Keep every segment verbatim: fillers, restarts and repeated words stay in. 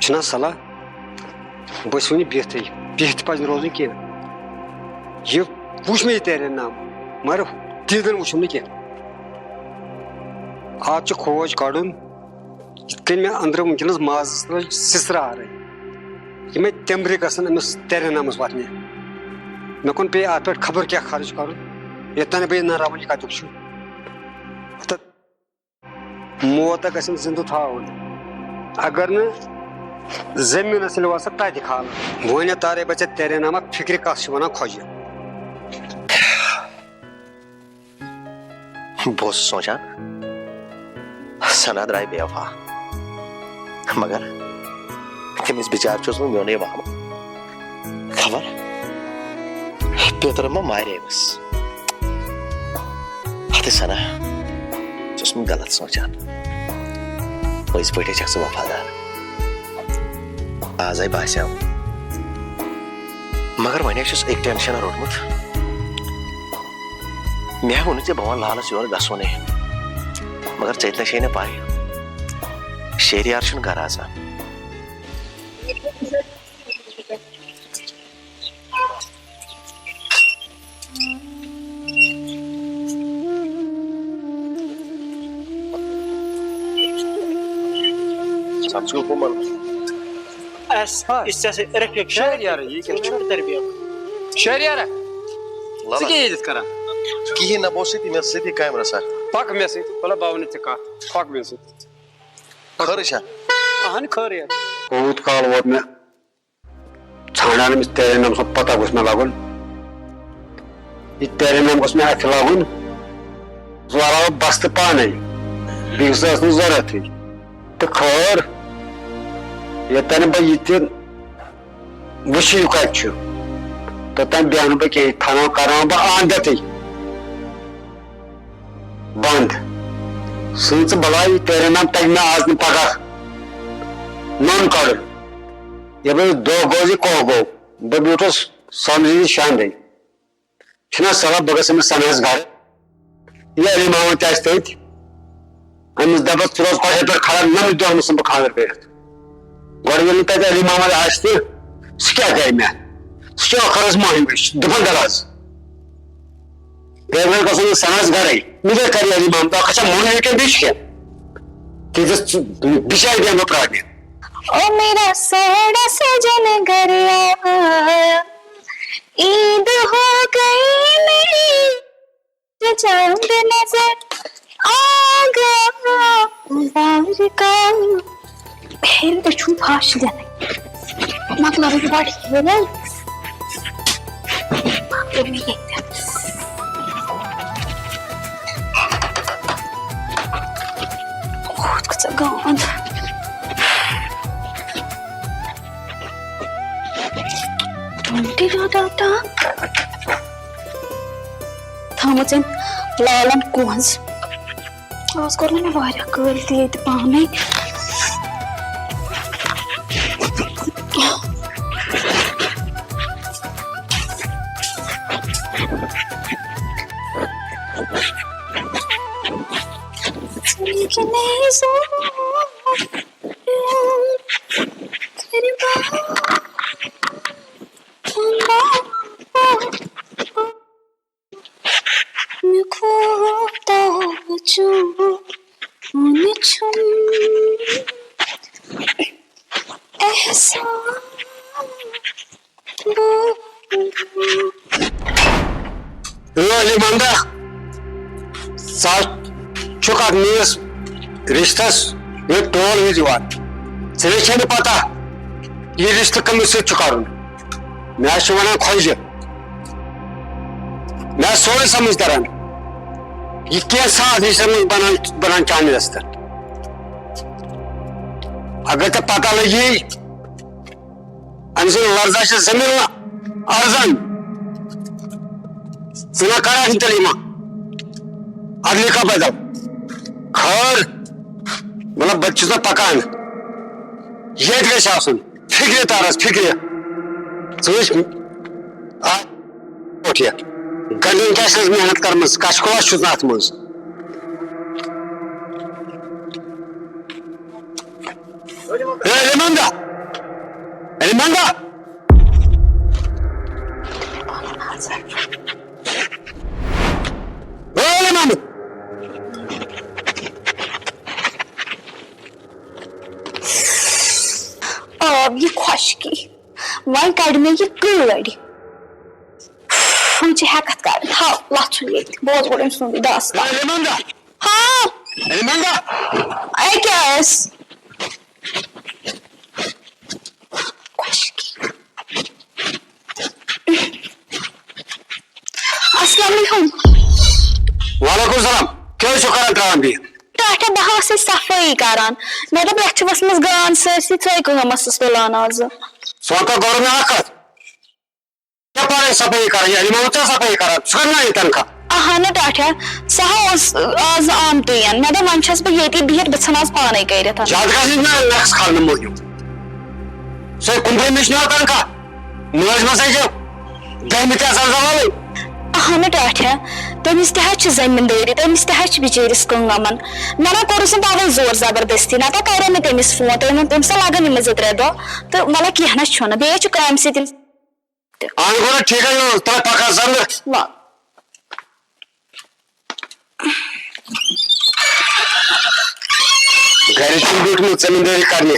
چھُنہ صلاح؟ بہٕ چھُس وُنہِ بِہتھٕے، بِہِتھ پَزِ نہٕ روزُن کینٛہہ۔ یہِ وُچھ مےٚ یہِ تیرے نام، مگر دیٖدن وُچھُم نہٕ کینٛہہ۔ اَتھ چھُ کھوج کَڑُن، یِتھ کٔنۍ مےٚ أنٛدرٕ وٕنکیٚنَس مازَس تَل سٕژرارَے، یِمَے تٮ۪مبرِ گژھن أمِس تیرے نامَس وَتھنہِ۔ مےٚ کُن پیٚیہِ اَتھ پٮ۪ٹھ خبر کیٛاہ خرٕچ کَرُن، یوٚتام نہٕ بہٕ یہِ نہ راوُن یہِ کَتیُک چھُ۔ تہٕ موت گژھن زندٕ تھاوُن۔ اگر نہٕ زٔمیٖنَس ییٚلہِ وَسَکھ تَتہِ کھالَن۔ وۄنۍ تارے بہٕ ژےٚ تیرے نامہ فِکرِ کَتھ چھِ وَنان خۄجہِ۔ بہٕ اوسُس سونٛچان، ثنا درٛاے بے وفا، مگر تٔمِس بِچارِ چھُس بہٕ میونُے مامہٕ۔ خبر پیٚتٕر ما مارے أمِس۔ ہتہٕ ثنا، ژٕ اوسمُت غلط سونٛچان۔ پٔزۍ پٲٹھۍ چھکھ ژٕ وفادار۔ آزے باسیو۔ مگر وۄنۍ چھُس أکۍ ٹینشن روٚٹمُت۔ مےٚ ووٚنُے ژےٚ بہٕ وَنہٕ لالس یورٕ گژھُن۔ مگر ژےٚ تہِ نہ چھے نہٕ پَے۔ شہریار چھُنہٕ گرٕ اژان۔ سب چھُ حُکُمن۔ اَسہِ، آ۔ یُس ژےٚ سۭتۍ رٔفیٖق چھُ، شہریارٕے، یہِ کیٛاہ چھُ؟ تربیت۔ شہریارا، ژٕ لَلَس۔ کیٛاہ ییٚتٮ۪تھ کران؟ کِہیٖنۍ نہ، بہٕ اوسُس ییٚتی، مےٚ ٲس سۭتی کامہِ رژھا۔ پَکھ مےٚ سۭتۍ، وَلہٕ بہٕ وَنہٕ ژےٚ کَتھ، پَکھ مےٚ سۭتۍ۔ خٲرٕے چھا؟ اَہَن خٲرٕے۔ کوٗت کال ووت مےٚ ژھانٛڈان أمِس تیرے نام سُنٛد پتہ گوٚژھ مےٚ لگُن۔ یہِ تیرے نام گوٚژھ مےٚ اَتھِ لگُن۔ زورٕ آو بستہٕ پانے، بیٚیِس ٲس نہٕ ضروٗرتھٕے۔ تہٕ خٲر، یوٚتام نہٕ بہٕ یہِ تہِ وٕچھِ یہِ کتہِ چھُ، توٚتام بیٚہمہٕ نہٕ بہٕ کینٛہہ، یہِ تھاوان کرناوان بہٕ آندتٕے۔ بنٛد۔ سٕنٛز ژٕ بلاے، تیرے نام تگہِ مےٚ آز نہٕ پگاہ نوٚن کڑُن۔ ییٚلہِ بہٕ دۄہ گوٚو زِ کوہ گوٚو، بہٕ بیوٗٹھُس سمجھنہِ شاندے۔ چھُنہ صلاح بہٕ گژھٕ أمِس سناہس گرٕ۔ یہِ علی محمد تہِ آسہِ تٔتۍ۔ أمِس دپس ژٕ روز کۄٹھٮ۪ن پٮ۪ٹھ کھڑا، نہ مےٚ دۄہ نہٕ سُم بہٕ خانٛدر کٔرِتھ۔ گۄڈٕ ییٚلہِ نہٕ تَتہِ علی محمد آسہِ تہِ، سُہ کیٛاہ گٔے مےٚ؟ سُہ چھُ ٲخرس مٔہنِوِش، دُپہر دراز۔ بیٚیہِ وۄنۍ گژھُن یہِ سنس گرے۔ مےٚ کیٛاہ کرِ علی محمد؟ اکھ ہسا مٔہنِو کینٛہہ، بیٚیہِ چھُ کینٛہہ۔ تیٖتِس بِچارِ بیٚہمہٕ پرٛارنہِ۔ او میرا سوڑا سجن گھر آیا، عید ہو گئی میری، چاند نظر آ گیا مبارکہ۔ ہیٚرِ تہِ چھُم پھش دِنٕے۔ مۄکلاو یہِ گۄڈٕ ہیٚرے۔ مۄکلٲو مےٚ ییٚتہِ۔ ہُتھ کۭژاہ گانٛد۔ ٹُم ٹِرا ٹا ٹا۔ تھٲومٕژ أمۍ لالن کۄنٛز۔ آز کوٚر نہٕ مےٚ واریاہ کٲلۍ تہِ ییٚتہِ پانے۔ مےٚ کوٗتاہ چھُ وُنہِ چھُم احساس۔ اے علی محمدا، ژٕ چھُکھ اَتھ میٛٲنِس رِشتَس یہِ ٹول ہِوِس یِوان۔ ژےٚ چھےٚ نہٕ پَتہ یہِ رِشتہٕ کٔمِس سۭتۍ چھُ کَرُن۔ مےٚ حظ چھُ وَنان خۄجہِ۔ مےٚ آسہِ سورُے سمجھ تران۔ یہِ کینٛژھا اَتھ رِشتَس منٛز بَنان، بَنان چانہِ رِشتہٕ۔ اگر ژےٚ پَتہ لَگی، أمۍ سٕنٛز لرزان چھِ زٔمیٖن ارزان۔ ژٕ ما کَران چھِ تیٚلہِ یِمن اَدٕ لِکھا بدل؟ خٲر، مطلب، بہٕ تہِ چھُس نہ پَکان۔ ییٚتہِ گژھِ آسُن فِکرِ تَرَس، فِکرِ۔ ژٕ وٕچھ، اَتھ پٲٹھۍ یہِ گَنٛڈَن کیٛاہ چھِ اَسہِ محنت کٔرمٕژ، کَچھِ کۄس چھُس نہٕ اَتھ منٛز۔ اے، یِمن دہ۔ بندا۔ بولے محمد۔ آب یہِ خۄشکی، وۄنۍ کَڑِ مےٚ یہِ کٔڑۍ۔ وۄنۍ چھِ ہٮ۪کَتھ کَڑٕنۍ۔ تھاو، لَژھُن ییٚتہِ۔ بوز گۄڈٕ أمۍ سُنٛدُے داستان۔ اے، ریماندا۔ ہاں۔ ریماندا۔ اے، کیٛاہ ٲس؟ خۄشکی۔ السلام علیکم۔ وعلیکم السلام۔ کیٛاہ ٲسِو کران ترٛاوان بیٚیہِ؟ ٹاٹھا، بہٕ ہا ٲسٕس صفٲیی کران۔ مےٚ دوٚپ، یَتھ چھِ ؤژھمٕژ گانٛد سٲرسٕے، ژٕے کٲم ٲسٕس تُلان آزٕ۔ ژٕ وَن تہٕ گۄڈٕ مےٚ اَکھ کَتھ۔ ژےٚ پَرٕے صفٲیی کَرٕنۍ، یہِ مےٚ ووٚن ژےٚ صفٲیی کَران، ژٕ کَر نہٕ یہِ تَنخواہ۔ اَہَنہٕ ٹاٹھا، سُہ ہا اوس آز آمتُے۔ مےٚ دوٚپ، وۄنۍ چھَس بہٕ ییٚتی بِہِتھ، بہٕ ژھٕنہٕ آز پانَے کٔرِتھ۔ زیادٕ گژھِ نہٕ نَقٕص کھالنہٕ موٗجوٗب۔ سُے کُنترٕہمِس چھُ نہٕ تَنخواہ۔ مٲلِس ماجہِ دٔہمہِ تہِ آسان زوالٕے۔ اَہَنہٕ ٹاٹھا، تٔمِس تہِ حظ چھِ زٔمیٖندٲری، تٔمِس تہِ حظ چھِ بِچٲرِس کٲم۔ مےٚ نہ کوٚرُس نہٕ تَوَے زور زبردستی، نَتہٕ کَرے مےٚ تٔمِس فون، تٔمۍ ووٚن، تٔمِس ہا لَگَن یِمَے زٕ ترٛےٚ دۄہ۔ تہٕ وَلہٕ کینٛہہ نہ چھُنہٕ، بیٚیہِ حظ چھُ کامہِ سۭتۍ تہِ۔ اَہَن گوٚو ٹھیٖک حظ، ترٛےٚ پَکھ حظ زَنہٕ۔ وَلہٕ۔ گرِ چھُم بیوٗٹھمُت زٔمیٖندٲری کرنہِ۔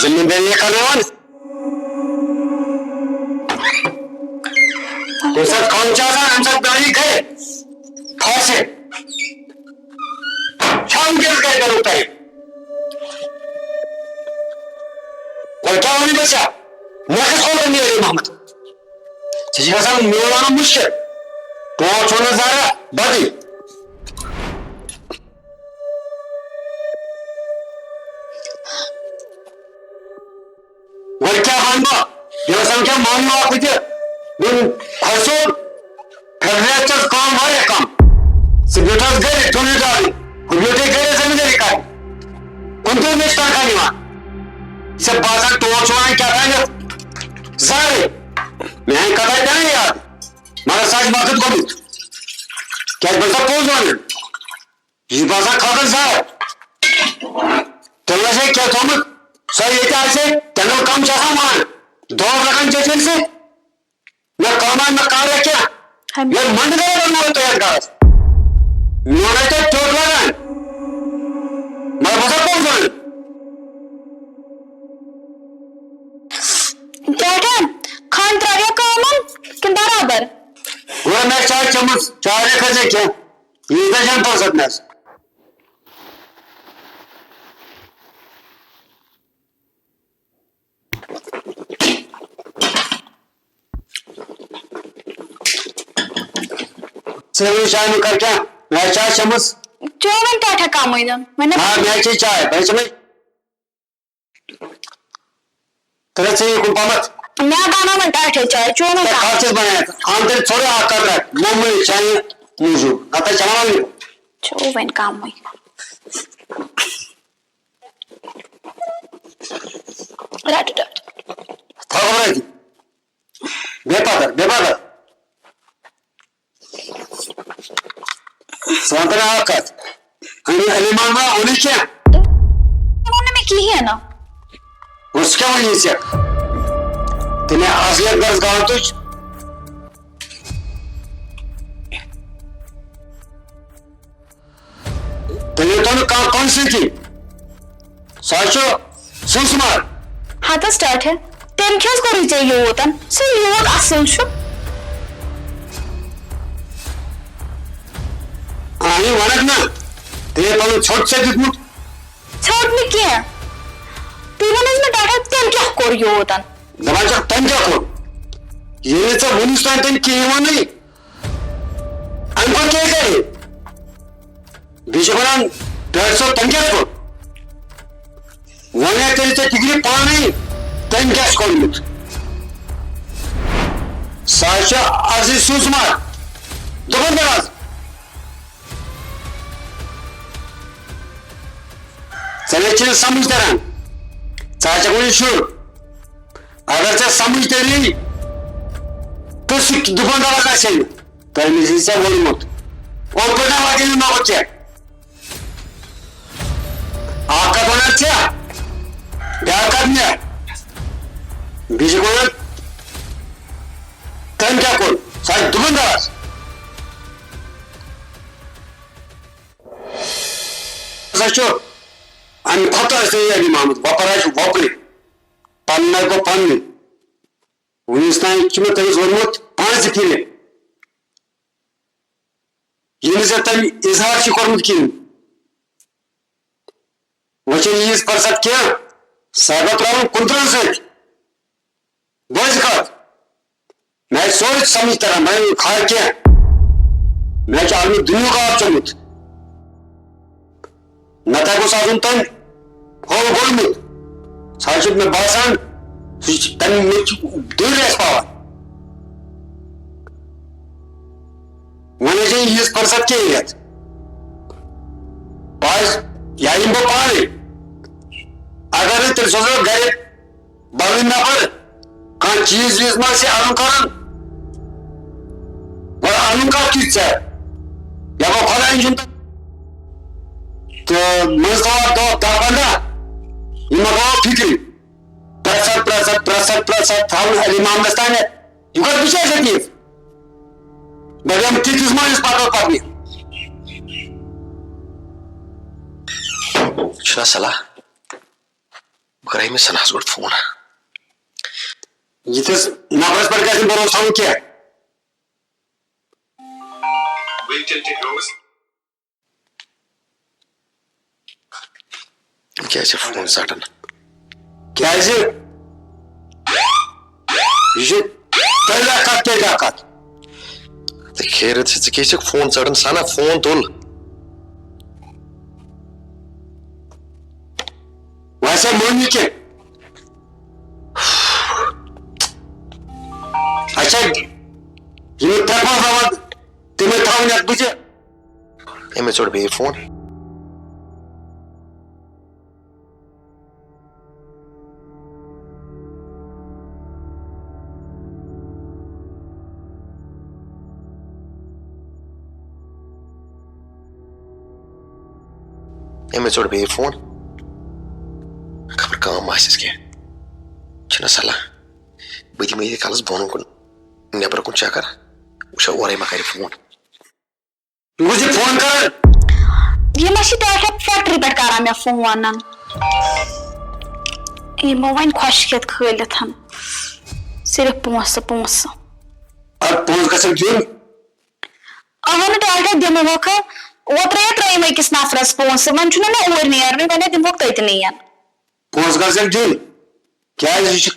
زٔمیٖندٲری ہے کرناوان۔ کُنہِ ساتہٕ کٲم چھِ آسان، اَمہِ ساتہٕ پیٚوان یہِ گرِ پھاسہِ۔ چھا وٕنکیٚنس گرِ کرُن تۄہہِ؟ وۄنۍ کیٛاہ وَنہٕ بہٕ ژےٚ؟ مےٚ کِتھ پٲٹھۍ نیرِ محمد؟ ژےٚ چھِ گژھان میون وَنُن مُشکِل۔ ٹوٹھ چھُ وَنان زارا بدٕے۔ وۄنۍ کیٛاہ وَنہٕ بہٕ؟ یہِ اوس وٕنکٮ۪ن ماننہٕ آمُت یہِ۔ وۄنۍ کھسو فیڈریشنس کٲم واریاہ کم۔ ژٕ بیوٗٹھس گرِ، ژٕ بیوٗٹھٕے گرِ، ژٕ بیوٗٹھٕے گرِ زٔمیٖندٲری کرنہِ۔ کُنترٕہمہِ چھِ تنخواہ نِوان۔ ژےٚ باسان ٹوٹھ چھُ وَنان کیٛاہ تام یَتھ زارٕے۔ میٛانہِ کَتھا پیٚنَے یاد۔ مگر سُہ آسہِ وقت گوٚمُت۔ کیٛازِ بہٕ چھُسا پوٚز وَنان؟ یہِ چھُ باسان کھۄتَن زَہر۔ تٔمۍ آسہِ ہے کینٛہہ تھوٚمُت، سۄ ییٚتہِ آسہِ ہے، تَمیُک کَم چھُ آسان وَنان۔ دۄہَس لَگان چیٚچھَن سۭتۍ۔ نہ کٲمہ، نہ کارا کینٛہہ۔ ہم۔ یہِ منٛڈٕ گٔیے بَناوُن تۄہہِ یَتھ گَرَس۔ میون ہے تۄہہِ ٹوٚٹ لَگان۔ مگر بہٕ چھُسا پوٚز وَنان؟ ٹاٹھا، کھنٛڈ ترٛٲویا کٲمَن کِنہٕ برابر؟ گوٚو مےٚ چاے چٔمٕژ، چاے نہ کھٔژ نہٕ کینٛہہ۔ ییٖژاہ چھَنہٕ فرصت مےٚ۔ ژےٚ وٕنہِ چاے مہٕ کر کینٛہہ، مےٚ چاے چٔمٕژ۔ چیو وۄنۍ ٹاٹھا کمٕے دیُن، وۄنۍ نہ۔ آ، مےٚ چے چاے، بہٕ چھُس وۄنۍ ترٛےٚ ژےٚ یہِ کُن پہمتھ۔ مےٚ بناو وۄنۍ ٹاٹھے چاے، چیو وۄنۍ ژےٚ کم۔ کتھ چھَس بناوان؟ اَن تیٚلہِ ژھوٚرُے اکھ کپ رٹھ، معموٗلی چانہِ موٗجوٗب، نتہٕ چھِ چٮ۪وان وۄنۍ۔ چیو وۄنۍ کمٕے۔ رٹھ، رٹھ۔ تھاو خبر اَتہِ۔ بے پتر، بے پتر۔ ژٕ وَن تہٕ مےٚ اَکھ کَتھ۔ اَمہِ علی محمد ووٚنُے کینٛہہ؟ تٔمۍ ووٚن نہٕ مےٚ کِہیٖنۍ نہٕ۔ وۄنۍ سُہ کیٛاہ وَنہِ ژےٚ؟ تٔمۍ آسہٕ یَتھ گَرَس گالتُج۔ تٔمۍ یوٚت نہٕ کانٛہہ کٲنٛسہِ سۭتی۔ سُہ حظ چھُ سُہ سُمار۔ ہتس ٹاٹھے، تٔمۍ کیٛازِ کوٚرُے ژےٚ یوٗت؟ سُہ یوٗت اصٕل چھُ۔ اہنہِ وَنکھ نہ، تٔمۍ پَنُن ژھوٚٹ ژےٚ دیُتمُت۔ ژھوٚٹ نہٕ کینٛہہ۔ تُہۍ ؤنِو حظ مےٚ ٹاٹھے، تٔمۍ کیٛاہ کوٚر یوٗت؟ دَپان چھَکھ، تٔمۍ کیٛاہ کوٚر؟ ییٚلہِ نہٕ ژےٚ وُنِس تام تٔمۍ کِہیٖنۍ ووٚنُے، اَمہِ پَتہٕ کیٛاہ کَرِ؟ بیٚیہِ چھِ وَنان، ڈاکٹر صٲب، تٔمۍ کیٛاہ کوٚر؟ وۄنۍ ہے کٔرِو ژےٚ ڈگری پانَے، تٔمۍ کیٛاہ چھُ کوٚرمُت؟ سُہ حظ چھُ عرضٕے سوٗزمُت۔ دوٚپُن کیٛاہ حظ؟ ژےٚ نَے چھُنہٕ سَمٕجھ تَران۔ ژٕ حظ چھَکھ وٕنہِ شُر۔ اگر ژےٚ سَمٕجھ تَری، تہٕ سُہ دُکاندار آسہِ ہے نہٕ۔ تٔمۍ زِ ژےٚ ووٚنمُت، اوٚت پٲٹھۍ نہ واتہِ نہٕ نوٚو ژےٚ۔ اکھ کتھ وَنان ژےٚ، بیٛاکھ کَتھ مےٚ، بیٚیہِ چھِ وَنان، تٔمۍ کیٛاہ کوٚر؟ سُہ آسہِ دُکاندار۔ ہسا چھُ اَمہِ کھۄتہٕ ٲسۍ نہٕ یہِ علی محمد وۄپَر آسہِ وۄپرِ، پَنُن آسہِ گوٚو پَنُن۔ وُنِس تام چھُ مےٚ تٔمِس ووٚنمُت پانٛژِ پھِرِ، ییٚمِس زَن تٔمۍ اظہار چھُ کوٚرمُت کِہیٖنۍ۔ وۄنۍ چھےٚ ییٖژ فرصت کینٛہہ، سُہ ہٮ۪کو ترٛاوُن کُنترٕہن سۭتۍ۔ بوزِ کَتھ، مےٚ آسہِ سورُے سَمٕجھ تَران، مےٚ آسہِ خبر کینٛہہ، مےٚ چھُ عالمِ دُنیاہُک آب چوٚمُت۔ نَتہٕ گوٚژھ آسُن تٔمۍ پھوٚل گوٚلمُت۔ سُہ حظ چھُ مےٚ باسان، سُہ چھُ تَمہِ مےٚ چھُ دوٗرِ اَسہِ پاوان۔ وۄنۍ حظ چھےٚ ییٖژ فرصت کینٛہہ یَتھ۔ بہٕ حظ، یا یِمہٕ بہٕ پانَے۔ اگر نہٕ تیٚلہِ سوزو گَرِ بدلٕے نفر، کانٛہہ چیٖز ویٖز ما آسہِ اَنُن کَرُن؟ وَلہٕ اَنُن کَتھ چھُے ژےٚ؟ یا گوٚو خۄدایَن چھُنہٕ تہٕ منٛزٕ تھاوان دۄہ دَہ پنٛداہ، یہِ ما تھاوان فِکرِ؟ پرٛٮ۪تھ ساتہٕ، پرٛٮ۪تھ ساتہٕ، پرٛٮ۪تھ ساتہٕ، پرٛٮ۪تھ ساتہٕ تھاوُن علی محمدَس تانٮ۪تھ۔ یہِ کَتھ بہٕ چھُس یَتھ یِتھ؟ بہٕ بیٚہمہٕ تِتھِس منٛز یُس پَتہٕ پَتہٕ چھُنہ صلاح۔ بہٕ کرٕ أمِس سناہس گۄڈٕ فون۔ یِتھِس نفرس پٮ۪ٹھ گژھِ نہٕ بھروسہٕ تھاوُن کینٛہہ۔ یہِ کیٛازِ چھِ فون ژٹان؟ کیٛازِ؟ یہِ چھِ تیٚلہِ اکھ کتھ، تیٚلہِ اکھ کتھ۔ تہٕ خیرت چھِ، ژٕ کیٛازِ چھَکھ فون ژَٹان؟ سَنا، فون تُل۔ وۄنۍ ہسا مٔنٛگۍ یہِ کینٛہہ۔ اچھا، یِم ترٛےٚ پانٛژھ زمانہٕ تِمَے تھاوٕنۍ اَتھ بٕتھِ۔ أمۍ ژوٚٹ بیٚیہِ فون۔ أمۍ ژوٚٹ بیٚیہِ فون۔ خبر کٲم ما آسٮ۪س کینٛہہ۔ چھُنہ صلاح۔ بہٕ دِمہٕ ییٚتہِ کَلَس بۄن کُن، نٮ۪برٕ کُن چکر۔ وٕچھو اورَے ما کَرِ فون۔ یہِ گوٚژھ یہِ فون کران۔ یہِ ما چھِ ٹاٹھا فیکٹری پٮ۪ٹھ کران مےٚ فون؟ یِمو وۄنۍ خۄش کھٮ۪تھ کھٲلِتھ۔ صرف پونٛسہٕ، پونٛسہٕ۔ اَدٕ پونٛسہٕ گژھن دیُن۔ اَہَن ٹاٹھا دِمہوکھ۔ اوترَے ترٛٲیِم أکِس نفرَس پونٛسہٕ، وۄنۍ چھُنہٕ مےٚ اوٗرۍ نیرنٕے، وۄنۍ دِمہوکھ تٔتنٕے۔ پونٛسہٕ گژھن دیُن۔ کیٛازِ یہِ چھُ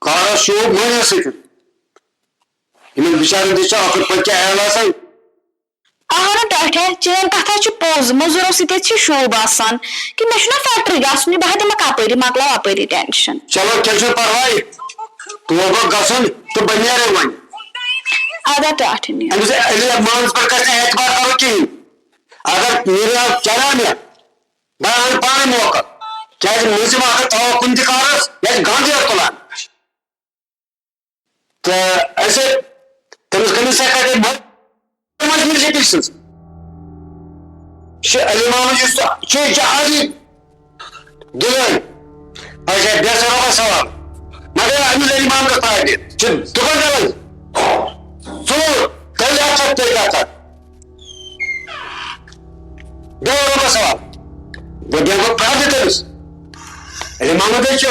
کارَس شوٗب مٔہنِوَس سۭتۍ۔ یِمَن بِچارَن تہِ چھُ ٲخٕر پٔتۍ کیٛاہ عیال آسان۔ اہنُو ٹاٹھے، چٲنۍ کتھا چھِ پوٚز، مٔزوٗرو سۭتۍ حظ چھِ شوٗب آسان۔ کہِ مےٚ چھُنہ فیکٹری گژھُن، بہٕ ہا دِمہٕ کپٲری، مۄکلاو اپٲری ٹینشن۔ چلو، کینٛہہ چھُنہٕ پرواے، توبہ گژھُن تہٕ بہٕ نیرے وۄنۍ۔ ادا ٹاٹھے نیر۔ أمِس علی مانس پٮ۪ٹھ گژھِ نہٕ اعتبار کرُن کِہیٖنۍ۔ اگر نیرِ آو چلان مےٚ، بہٕ انہٕ پانہٕ موقع۔ کیٛازِ مٔنٛزِم اگر تھاوو کُنہِ تہِ کارس، یہِ آسہِ گنٛد یورٕ تُلان۔ تہٕ اَسہِ تٔمِس کٔمِس سا کَتہِ مَ-، مَجبوٗری چھِ تٔمۍ سٕنٛز۔ چھِ علی محمد یُس چھُ، یہِ چھُ عجیٖب دِلٲنۍ۔ اچھا، بیٚیہِ ہسا رۄبَس حوالہٕ۔ مگر أمِس علی محمدَس ترٛاوِ دِتھ۔ چھِ دُکان چلان۔ ژوٗر، تیٚلہِ اَتھ سۭتۍ پیٚیہِ کَتھ اَتھ۔ بیٚیہِ رۄبَس حوالہٕ۔ بہٕ بیٚہمہٕ پرٛارٕ تٔمِس۔ علی محمد حظ چھُ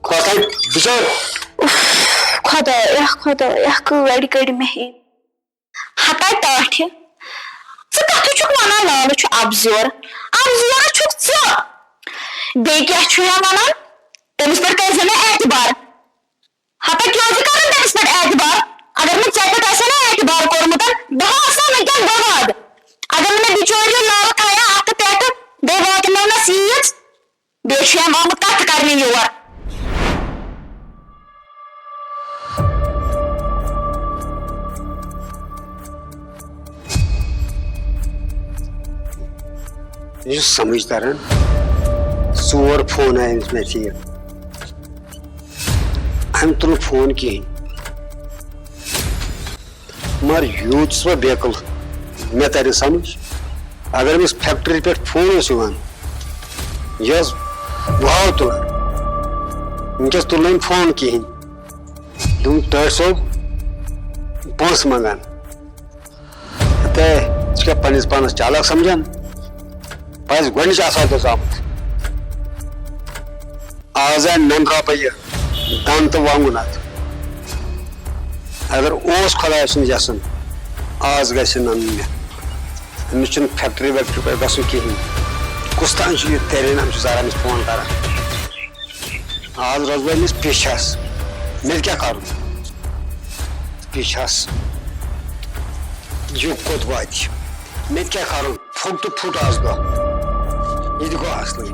خۄداے بِچور۔ اُف، خۄدایا، خۄدایا، کٔڑۍ کٔڑۍ مےٚ ہے۔ ہتا ٹاٹھہِ، ژٕ کتھٕ چھُکھ ونان؟ لالہٕ چھُ ابزیور، ابزیورا چھُکھ ژٕ۔ بیٚیہِ کیٛاہ چھُ یا ونان؟ تٔمِس پٮ۪ٹھ کٔرۍ زِ نہٕ اعتبار۔ ہتا کیٛازِ کرُن تٔمِس پٮ۪ٹھ اعتبار؟ اگر نہٕ ژےٚ پٮ۪ٹھ آسہِ ہا نہ اعتبار کوٚرمُت، بہٕ ہا آسہٕ ہا وٕنکٮ۪ن بغٲد۔ اگر نہٕ مےٚ بِچورِ یہِ لالہٕ تھایہِ ہا اتھٕ پٮ۪ٹھٕ، بیٚیہِ واتنٲونس ییٖژ۔ بیٚیہِ چھُ أمۍ آمُت کَتھٕ کَرنہِ یور۔ یہِ چھُ سَمٕجھ تَران، ژور فون آے أمِس مےٚ ژیٖرۍ۔ أمۍ تُل نہٕ فون کِہیٖنۍ۔ مگر یوٗت چھُس بہٕ بیقل، مےٚ تَرِ نہٕ سمجھ۔ اگر أمِس فیکٹری پٮ۪ٹھ فون اوس یِوان، یہِ ٲس واو تُلان، وٕنکیٚس تُل نہٕ أمۍ فون کِہیٖنۍ۔ دوٚپُن، "ٹٲٹھۍ صٲب، پونٛسہٕ منٛگان۔" تہٕ ژٕ چھُکھا پننِس پانس چالاک سمجھان؟ پزِ گۄڈنِچ آسان تہِ زامُت۔ آز آے ننرا بہٕ یہِ دم تہٕ وانگُن اتھ۔ اگر اوس خۄداے سُنٛد یژھُن، آز گژھِ ننُن مےٚ۔ أمِس چھُنہٕ فیکٹری ویکٹری پٮ۪ٹھ گژھُن کِہیٖنۍ۔ کُس تام چھُ یہِ تیرے نام چھُ زارا أمِس فون کران۔ آز روزٕ بہٕ أمِس پیچھس۔ مےٚ تہِ کیٛاہ کرُن؟ پیچھس۔ یہِ کوٚت واتہِ؟ مےٚ تہِ کیٛاہ کرُن؟ پھوٚٹ تہٕ پھوٚٹ آز دۄہ۔ یہِ تہِ گوٚو اصلٕے۔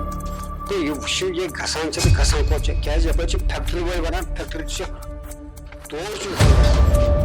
تہٕ یہِ وٕچھِو، یہِ گژھان چھِ تہٕ گژھان کوٚت چھِ؟ کیٛازِ یپٲرۍ چھِ فیکٹری وٲلۍ ونان، فیکٹری چھِ تور چھُ۔